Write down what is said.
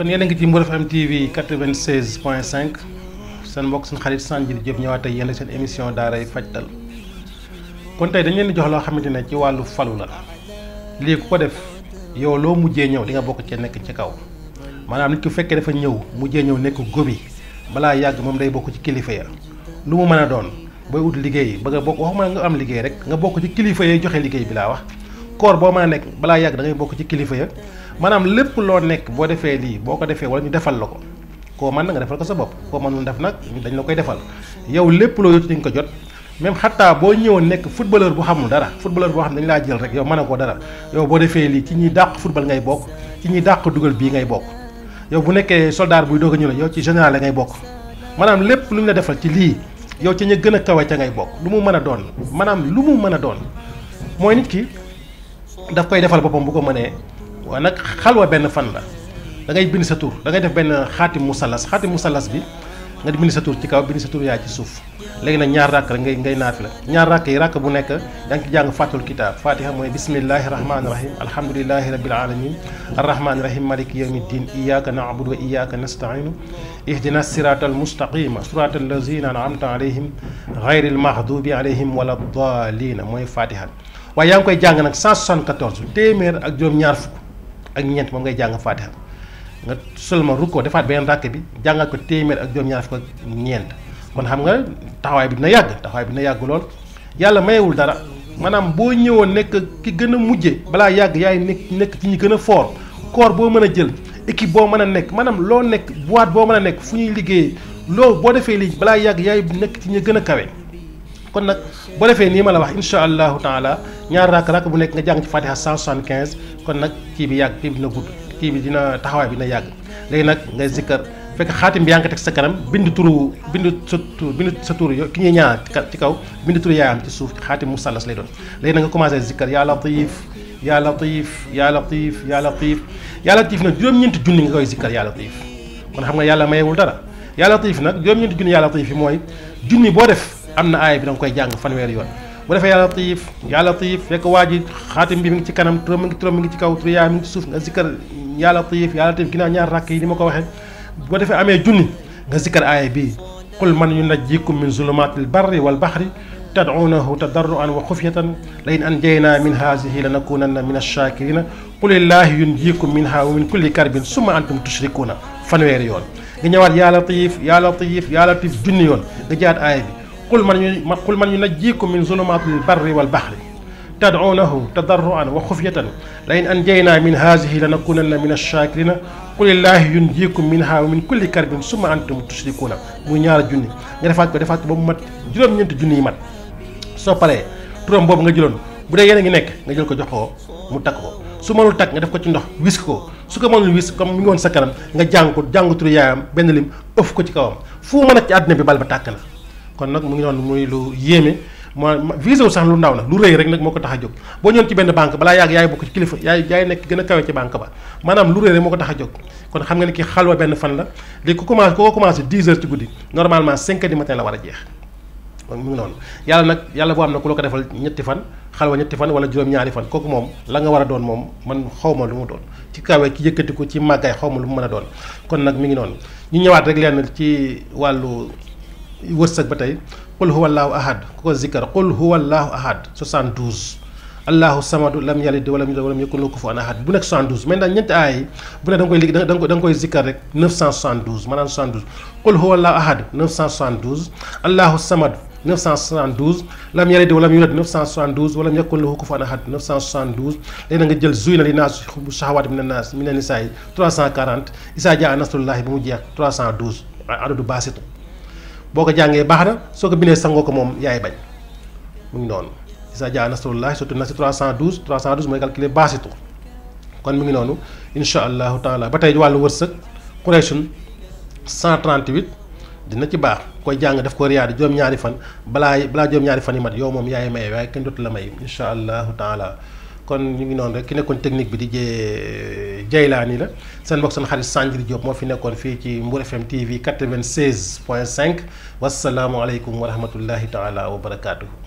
kon yéen a ngi ci Mbour FM TV 96.5 seen mbokk seen xarit Sanjiri Diop ñëwaat ak yéen seen émission daaray fajtal kon tey dañ leen di jox loo xamante ne ci wàllu falu la lii ku ko def yow loo mujjee ñëw di nga bokk ci nekk ci kaw maanaam nit ku fekkee dafa ñëw mujjee ñëw nekk gobi balaa yàgg moom day bokk ci kilifa ya lu mu mën a doon booy ut liggéey ba nga bokk waxuma nga am liggéey rek nga bokk ci kilifa ya joxe liggéey bi laa wax koor boo mën a nekk balaa yàgg da ngay bokk ci kilifa ya maanaam lépp loo nekk boo defee lii boo ko defee wala ñu defal la ko koo mën na nga defal ko sa bopp koo mënul def nag dañ la koy defal yow lépp loo yot di nga ko jot même xataa boo ñëwoon nekk footballeur bu xamul dara footballeur boo xam ne dañu laa jël rek yow mën a ko dara yow boo defee lii ci ñuy dàq football ngay bokk ci ñuy dàq dugal bii ngay bokk yow bu nekkee soldat buy doog a ñëw la yow ci général la ngay bokk maanaam lépp lu ñu la defal ci lii yow ci ña gën a kawe ca ngay bokk lu mu mën a doon maanaam lu mu mën a doon mooy nit ki daf koy defal boppam bu ko mënee waaye nag xalwa benn fan la da ngay bind sa tur da ngay def benn xaatim musallas bi nga di bind sa tur ci kaw bind sa tur yaay ci suuf léegi nag ñaar ràkk rek ngay naafi la ñaar ràkk yi ràkk bu nekk yaa ngi ci jàng fàttul kitaab fatiha mooy bismillahi rahmani rahim alhamdulilahi rabbil alamin arrahmani rahim maliki yawmi ddin iyyaka na'budu wa iyyaka nasta'inu ihdina siratal mustaqima siratal lazina an'amta alayhim ghayril maghdubi alayhim wala ddallin mooy fatiha waaye yaa ngi koy jàng nag 174 téeméer ak juróom-ñaar fukk ak ñeent moom ngay jàng fatiha nga seulement rukkoo defaat beneen ràkk bi jàngal ko téeméer ak juróom-ñaar fukk ak ñeent kon xam nga taxawaay bi dina yàgg lool yàlla mayewul dara maanaam boo ñëwoon nekk ki gën a mujje balaa yàgg yaay nekk ci ñi gën a fort corps boo mën a jël équipe boo mën a nekk maanaam loo nekk boîte boo mën a nekk fu ñuy liggéeyee loolu boo defee lii balaa yàgg yaay nekk ci ñi gën a kawe kon nag boo defee nii ma la wax insha allahu taala ñaar ràkk bu nekk nga jàng ci fatiha 175 kon nag kii bi yàgg kii bi dina gudd kii bi dina taxawaay bi dina yàgg léegi nag ngay zikkar fekk xaatim bi yaa ngi ko teg sa kanam bind sa tur ki ñuy ñaan ci kaw bind turu yaayam ci suuf xaatim musallas lay doon léegi nag nga commencé zikkar yaa latif yaa latif yaa latif yaa latif yaa latif nag juróom-ñeenti junni nga koy zikkar yaa latif kon xam nga yàlla mayewul dara yaa latif nag juróom-ñeenti junni yaa latif yi mooy junni boo def am na aaya bi da nga koy jàng fanweeri yoon bu defee yaa latif fekk waa ji xaatim bi mi ngi ci kanam turam mi ngi ci kaw turu yaayam mi ngi ci suuf nga zikkar yaa latif ginnaaw ñaar rakk yi ni ma ko waxee boo defee amee junni nga zikkar aaya bii qul man yunajjikum min zulumatil barri wal bahri tad'uunahu tadarruan wa xufyatan la in anjaynaa min haadihi lanakunanna min ash-shaakirina qulillaahi yunjiikum minha wa min kulli karbin summa antum tushrikuuna fanweeri yoon nga ñëwaat yaa latif junni yoon nga jaat aaya bi qul man yunajjikum min zulumatil barri wal bahri tad'uunahu tadarruan wa xufyatan la in anjaynaa min haadihi lanakunanna min ash-shaakirina qulillaahi yunjiikum minha wa min kulli karbin summa antum tushrikuuna muy ñaar junni nga defaat ko ba mu mat juróom-ñeenti junni yi mat soo paree turam boobu nga jëloon bu dee yéen a ngi nekk nga jël ko jox ko mu takk ko su mënul takk nga def ko ci ndox wis ko su ko mënul wis comme mi ngi woon sa kanam nga jàng turu yaayam benn lim ëf ko ci kawam fu mën a ci àddina bi bal ba tàkk na kon nag mu ngi noonu muy lu yéeme ma visé wu sax lu ndaw na lu rëy rek nag moo ko tax a jóg boo ñëwoon ci benn banque balaa yàgg yaay bokk ci kilifa yaay nekk gën a kawe ci banque ba maanaam lu rëy rek moo ko tax a jóg kon xam nga ne kii xalwa benn fan la léegi ku ko commencé 10 heures ci guddi normalement 5 heures du matin la war a jeex kon mu ngi noonu yàlla boo am na ku la ko defal ñetti fan xalwa ñetti fan wala juróom-ñaari fan kooku moom la nga war a doon moom man xaw ma lu mu doon ci kawe ci yëkkatiku ci màggaay xaw ma lu mu mën a doon kon nag mi ngi noonu ñu ñëwaat rek leen ci wàllu wërsëg ba tey qul huwa allahu ahad ku ko zikkar qul huwa allahu ahad 72 allahu samadu lam yalid walam yulad walam yakun lahu kufuwan ahad bu nekk 72 mais daal ñetti aaya yi bu ne da nga koy liggéey da nga koy zikkar rek 972 maanaam 72 qul huwa allahu ahad 972 allahu samadu 972 lam yalid walam yulad 972 walam yakun lahu kufuwan ahad 972 léegi na nga jël zuyna li naas shahawaati mina nisaa 340 isaa jaa nasrullahi ba mu jeex 312 adadu baasitu boo ko jàngee baax na soo ko bindee sangoo ko moom yaay bañ mu ngi noonu isa jaa nasrullahi surtout na si 312 mooy calculer baasitu kon mu ngi noonu insha allahu taala ba tey wàllu wërsëg Qurayshun 138 dina ci baax koy jàng daf ko riyaadi juróom-ñaari fan balaa juróom-ñaari fan yi mat yow moom yaay maye waaye kenn dootu la may insha allahu taala kon ñu ngi noonu rek ki nekkoon technique bi di Jeylaani la seen mbokk seen xarit Sanjiri Diop moo fi nekkoon fii ci Mbour FM TV 96.5 wasalaamualeykum wa rahmatullahi taala wa barakaatuhu.